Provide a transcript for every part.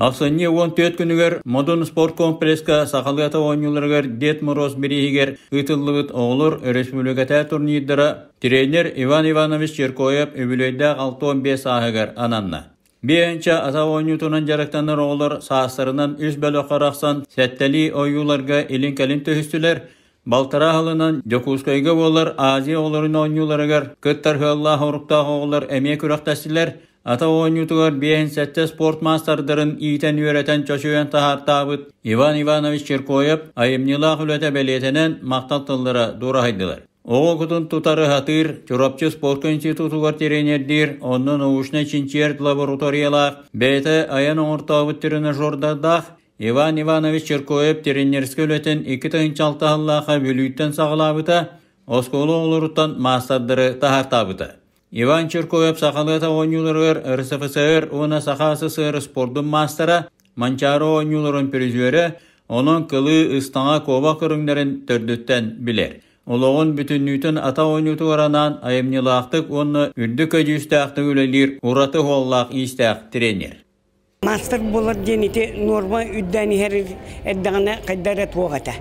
Ахсынньы 14 күнүгэр Модун спорткомплекска сахалыы ата оонньууларыгар Дед Мороз бирииһигэр ыытыллыбыт оҕолор өрөспүүбүлүкэтээҕи турнирдара тренер Иван Иванович Черкоев үбүлүөйдээх 65 сааһыгар ананна. Биэһинчэ ата оонньуутунан дьарыктанар оҕолор саастарынан үс бөлөххө арахсан сэттэлии ойууларга илин-кэлин түһүстүлэр. Балтараа сылынан Дьокуускайга буолар Азия оҕолорун оонньууларыгар кыттар сыаллаах-соруктаах оҕолор эмиэ күрэхтэстилэр. Ата оонньуутугар 57 спорт маастардарын иитэн-үөрэтэн чочуйан таһаартаабыт Иван Иванович Черкоев айымньылаах үлэтэ бэлиэтэнэн махтал тыллара дуораһыйдылар. Оҕо кутун тутары сатыыр, Чурапчы спорка институтугар тренердиир, онно научнай-чинчийэр лабораториялаах, бэйэтэ айан оҥортообут тренажердардаах Иван Иванович Черкоев тренерскэй үлэтин 2006 сыллаахха Бүлүүттэн саҕалаабыта, оскуола оҕолоруттан маастардары таһаартаабыта. Иван Черкоев сахалыы оонньууларыгар РСФСР уонна Саха СССР спордун маастара, Манчаары оонньууларын призерэ, онон кылыы, ыстаҥа, куобах көрүҥнэрин төрдүттэн билэр. Олоҕун бүтүннүүтүн ата оонньуутугар анаан айымньылаахтык уонна үрдүк көдьүүстээхтик үлэлиир ураты суоллаах-иистээх тренер. Маастар буолар диэн ити нуорма үрдээн иһэр эрдэҕинэ хайда эрэ туох этэ.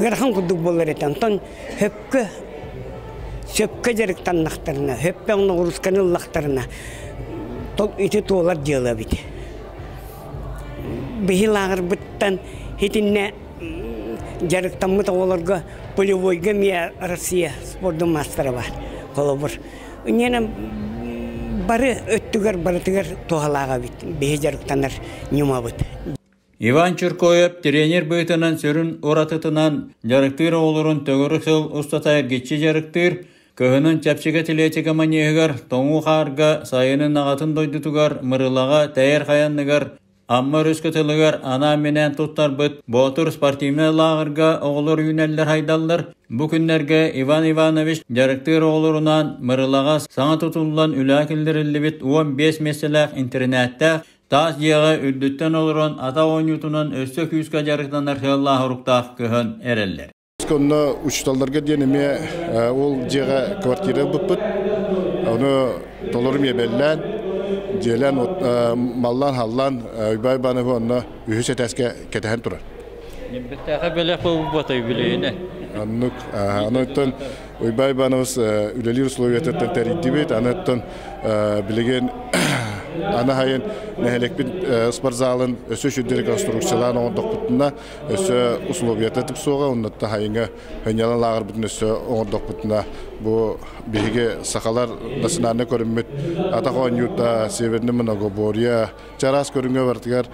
Ыарахан курдук буолар этэ. Онтон хөпкө сөпкө дьарыктаннахтарына, хөппө ноҕуруусканы ыллахтарына ити туолар дьыала эбит. Биһи лааҕырбыттан итиннэ дьарыктаммыт оҕолорго полевойга эмиэ Россия спордун маастара баар. Холобур, Инньэ бары өттүгэр барытыгар туһалаах эбит биһи дьарыктанар ньымабыт. Иван Чиркоев тренер быһыытынан сүрүн уратытынан дьарыктыыр оҕолорун төгүрүк сыл устата эргиччи дьарыктыыр, кыһынын чэпчэки атлетика манеһыгар, тоҥуу хаарга, сайынын аҕатын дойдутугар Мырылаҕа тэйэр хайанныгар Амма өрүс кытылыгар анаан-минээн туттарбыт Боотур спортивнай лааҕырга оҕолор үүнэллэр-хайдаллар. Бу күннэргэ Иван Иванович дьарыктыыр оҕолорунаан Мырылаҕа саҥа тутуллан үлэҕэ киллэриллибит 15 миэстэлээх интэринээттээх таас дьиэҕэ үрдүттэн олорон ата оонньуутунан өссө күүскэ дьарыктанар сыаллаах-соруктаах көһөн эрэллэр. Онно учууталларга диэн эмиэ ол дьиэҕэ квартира ылбыппыт. Ону толору миэбэллээн, дьиэлээн маллаан-халлаан Уйбаан Ивановы онно үһүс этээскэ кэтэһэн турар. Бэттээхэ бэлэх буолбата үбүлүөйүнэ. Оннук. Ону Уйбаан Иванович үлэлиир условиятыттан тэрийдибит. Аны оттон билигин аны сайын нэһилиэкпит спортзалын өссө үчүгэй реконструкциялаан оҥордохпутуна өссө условията тупсуоҕа, оннуттан сайыҥҥы сынньалаҥ лааҕырбытын өссө оҥордохпутуна бу биһиги сахалар национальнай көрүммүт атах оонньуута, северный многоборье, чараас көрүҥҥэ барытыгар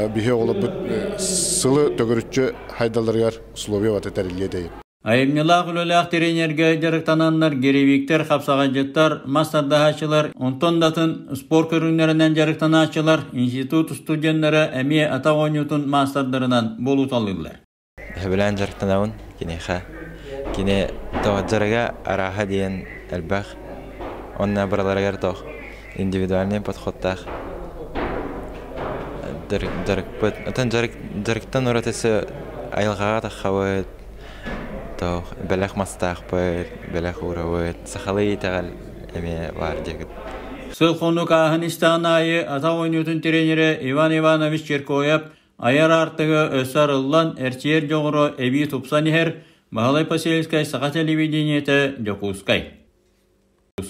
биһи оҕолорбут сылы төгүрүччү хайдалларыгар условия бата тэриллиэ дэйин. Айымньылаах үлэлээх тренергэ дьарыктананнар гиревиктэр, хапсаҕайдьыттар, мас тардаһааччылар, онтон да атын спорт көрүҥнэринэн дьарыктанааччылар, институт студеннара эмиэ атах оонньуутун маастардарынан буолуталыыллар. Сөбүлээн дьарыктанабын киниэхэ. Кини тоҕо дьарыга арааһа диэн элбэх. Онно барыларыгар тох индивидуальный подходтаах дьарыкпыт. Оттон дьарыктан уратысы айылҕаҕа таххабыт, Туох бэлэх мастаахпыт, бэлэх уурабыт, сахалыы итэҕэл эмиэ баар диэхит. Сыл-хонук ааһан истэҕин аайы атах оонньуутун тренерэ Иван Иванович Черкоев айар аартыга өссө арыллан, эрчийэр дьоҕура эбии тупсан иһэр, Баһылай Посельскай, Саха телевидениетэ, Дьокуускай.